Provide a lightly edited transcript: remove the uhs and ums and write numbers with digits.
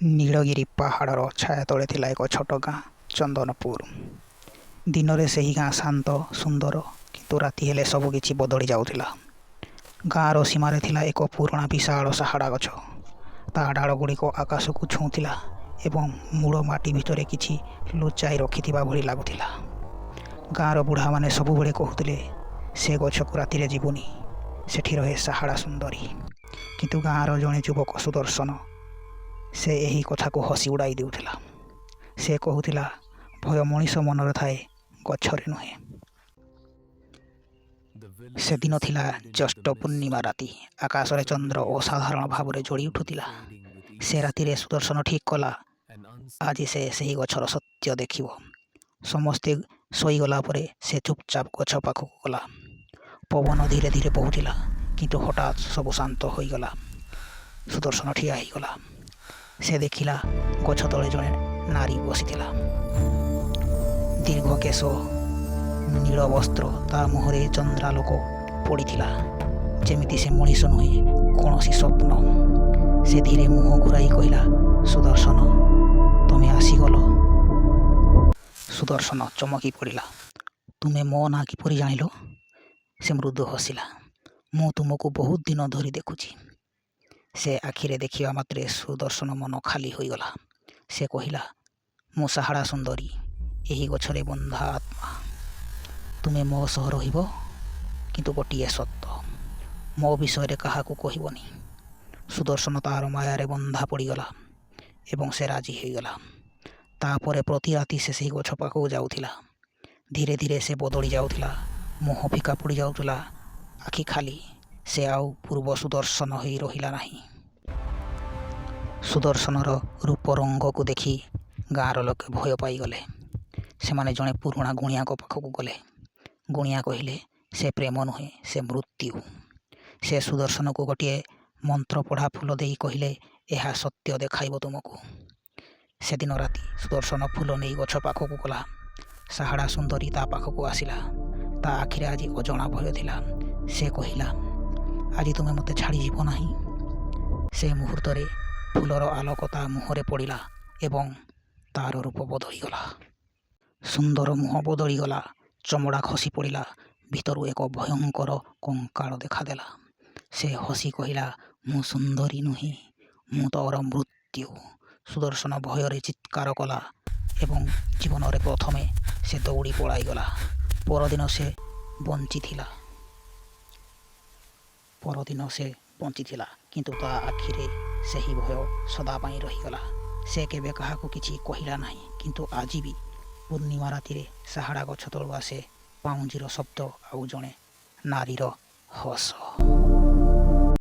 ନୀଳଗିରି ପାହାଡ଼ର ଛାୟା ତଳେ ଥିଲା ଏକ ଛୋଟ ଗାଁ, ଚନ୍ଦନପୁର। ଦିନରେ ସେହି ଗାଁ ଶାନ୍ତ, ସୁନ୍ଦର, କିନ୍ତୁ ରାତି ହେଲେ ସବୁକିଛି ବଦଳି ଯାଉଥିଲା। ଗାଁର ସୀମାରେ ଥିଲା ଏକ ପୁରୁଣା ବିଶାଳ ସାହାଡ଼ା ଗଛ। ତା ଡାଳଗୁଡ଼ିକ ଆକାଶକୁ ଛୁଉଁଥିଲା ଏବଂ ମୂଳ ମାଟି ଭିତରେ କିଛି ଲୁଚାଇ ରଖିଥିବା ଭଳି ଲାଗୁଥିଲା। ଗାଁର ବୁଢ଼ାମାନେ ସବୁବେଳେ କହୁଥିଲେ, ସେ ଗଛକୁ ରାତିରେ ଯିବୁନି, ସେଠି ରହେ ସାହାଡ଼ା ସୁନ୍ଦରୀ। କିନ୍ତୁ ଗାଁର ଜଣେ ଯୁବକ ସୁଦର୍ଶନ, ସେ ଏହି କଥାକୁ ହସି ଉଡ଼ାଇ ଦେଉଥିଲା। ସେ କହୁଥିଲା, ଭୟ ମଣିଷ ମନରେ ଥାଏ, ଗଛରେ ନୁହେଁ। ସେଦିନ ଥିଲା ଜ୍ୟେଷ୍ଠ ପୂର୍ଣ୍ଣିମା ରାତି। ଆକାଶରେ ଚନ୍ଦ୍ର ଅସାଧାରଣ ଭାବରେ ଜଳି ଉଠୁଥିଲା। ସେ ରାତିରେ ସୁଦର୍ଶନ ଠିକ୍ କଲା, ଆଜି ସେ ସେହି ଗଛର ସତ୍ୟ ଦେଖିବ। ସମସ୍ତେ ଶୋଇଗଲା ପରେ ସେ ଚୁପଚାପ ଗଛ ପାଖକୁ ଗଲା। ପବନ ଧୀରେ ଧୀରେ ବହୁଥିଲା, କିନ୍ତୁ ହଠାତ୍ ସବୁ ଶାନ୍ତ ହୋଇଗଲା। ସୁଦର୍ଶନ ଠିଆ ହୋଇଗଲା। ସେ ଦେଖିଲା, ଗଛ ତଳେ ଜଣେ ନାରୀ ବସିଥିଲା। ଦୀର୍ଘ କେଶ, ନୀଳ ବସ୍ତ୍ର, ତା ମୁହଁରେ ଚନ୍ଦ୍ରାଲୋକ ପଡ଼ିଥିଲା, ଯେମିତି ସେ ମଣିଷ ନୁହେଁ, କୌଣସି ସ୍ୱପ୍ନ। ସେ ଧୀରେ ମୁହଁ ଘୂରାଇ କହିଲା, "ସୁଦର୍ଶନ, ତମେ ଆସିଗଲ?" ସୁଦର୍ଶନ ଚମକି ପଡ଼ିଲା। "ତୁମେ ମୋ ନାଁ କିପରି ଜାଣିଲ?" ସେ ମୃଦୁ ହସିଲା, "ମୁଁ ତୁମକୁ ବହୁତ ଦିନ ଧରି ଦେଖୁଛି।" ସେ ଆଖିରେ ଦେଖିବା ମାତ୍ରେ ସୁଦର୍ଶନ ମନ ଖାଲି ହୋଇଗଲା। ସେ କହିଲା, "ମୁଁ ସାହାଡ଼ା ସୁନ୍ଦରୀ, ଏହି ଗଛରେ ବନ୍ଧା ଆତ୍ମା। ତୁମେ ମୋ ସହ ରହିବ, କିନ୍ତୁ ଗୋଟିଏ ସର୍ତ୍ତ, ମୋ ବିଷୟରେ କାହାକୁ କହିବନି।" ସୁଦର୍ଶନ ତାର ମାୟାରେ ବନ୍ଧା ପଡ଼ିଗଲା ଏବଂ ସେ ରାଜି ହୋଇଗଲା। ତାପରେ ପ୍ରତି ରାତି ସେ ସେହି ଗଛ ପାଖକୁ ଯାଉଥିଲା। ଧୀରେ ଧୀରେ ସେ ବଦଳି ଯାଉଥିଲା। ମୁହଁ ଫିକା ପଡ଼ିଯାଉଥିଲା, ଆଖି ଖାଲି। ସେ ଆଉ ପୂର୍ବ ସୁଦର୍ଶନ ହୋଇ ରହିଲା ନାହିଁ। ସୁଦର୍ଶନର ରୂପ ରଙ୍ଗକୁ ଦେଖି ଗାଁର ଲୋକେ ଭୟ ପାଇଗଲେ। ସେମାନେ ଜଣେ ପୁରୁଣା ଗୁଣିଆଙ୍କ ପାଖକୁ ଗଲେ। ଗୁଣିଆ କହିଲେ, "ସେ ପ୍ରେମ ନୁହେଁ, ସେ ମୃତ୍ୟୁ।" ସେ ସୁଦର୍ଶନକୁ ଗୋଟିଏ ମନ୍ତ୍ରପଢ଼ା ଫୁଲ ଦେଇ କହିଲେ, "ଏହା ସତ୍ୟ ଦେଖାଇବ ତୁମକୁ।" ସେଦିନ ରାତି ସୁଦର୍ଶନ ଫୁଲ ନେଇ ଗଛ ପାଖକୁ ଗଲା। ସାହାଡ଼ା ସୁନ୍ଦରୀ ତା ପାଖକୁ ଆସିଲା। ତା ଆଖିରେ ଆଜି ଅଜଣା ଭୟ ଥିଲା। ସେ କହିଲା, "ଆଜି ତୁମେ ମୋତେ ଛାଡ଼ିଯିବ ନାହିଁ?" ସେ ମୁହୂର୍ତ୍ତରେ ଫୁଲର ଆଲୋକ ତା ମୁହଁରେ ପଡ଼ିଲା ଏବଂ ତାର ରୂପ ବଦଳିଗଲା। ସୁନ୍ଦର ମୁହଁ ବଦଳିଗଲା, ଚମଡ଼ା ଖସି ପଡ଼ିଲା, ଭିତରୁ ଏକ ଭୟଙ୍କର କଙ୍କାଳ ଦେଖାଦେଲା। ସେ ହସି କହିଲା, "ମୁଁ ସୁନ୍ଦରୀ ନୁହେଁ, ମୁଁ ତୋର ମୃତ୍ୟୁ।" ସୁଦର୍ଶନ ଭୟରେ ଚିତ୍କାର କଲା ଏବଂ ଜୀବନରେ ପ୍ରଥମେ ସେ ଦୌଡ଼ି ପଳାଇଗଲା। ପରଦିନ ସେ ବଞ୍ଚିଥିଲା, କିନ୍ତୁ ତା ଆଖିରେ ସେହି ଭୟ ସଦା ପାଇଁ ରହିଗଲା। ସେ କେବେ କାହାକୁ କିଛି କହିଲା ନାହିଁ, କିନ୍ତୁ ଆଜି ବି ପୂର୍ଣ୍ଣିମା ରାତିରେ ସାହାଡ଼ା ଗଛ ତଳୁ ଆସେ ପାଉଁଜିର ଶବ୍ଦ ଆଉ ଜଣେ ନାରୀର ହସ।